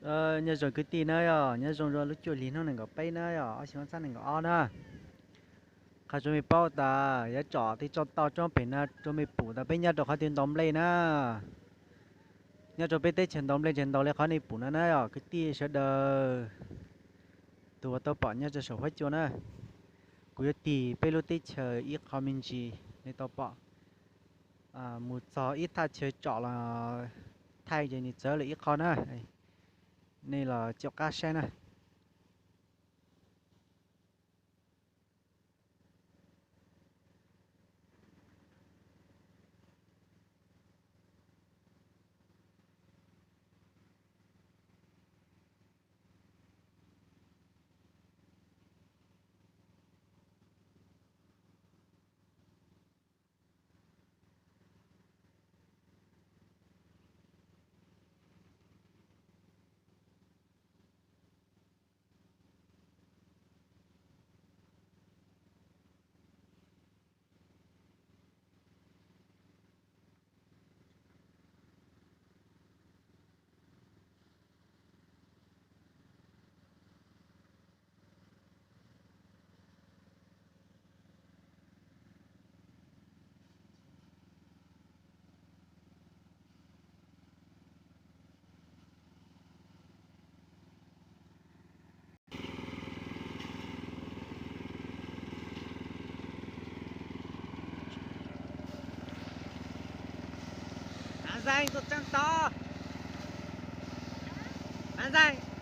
Nyob zoo kwv tij na yog, nyob zoo rau lub cuaj hlis hnub nees nkaum peb na yog, ob xyoo ob txhiab nees nkaum ob na. Qhov tsuas mej paub tas yuav tsom tej tso tau tsob pem na rau mej pum tas peb nyob rau qhov twg ntaus nplej na. Nyob rau peb teb chaws ntaus nplej ntshe ntaus li qhov nej pum no na yog kwv tij sawv daws. Tus uas tau pom nyob rau saum huab cua na, kuv yuav tig peb lub teb chaws ib qho me ntsis nej tau pom. Mus txog ib thaj chaw tsom los thaij ces nws txawv lawm ib qho na. Nej los caum qab saib na. Nab Zeeg tuaj tseeb to. Nab Zeeg.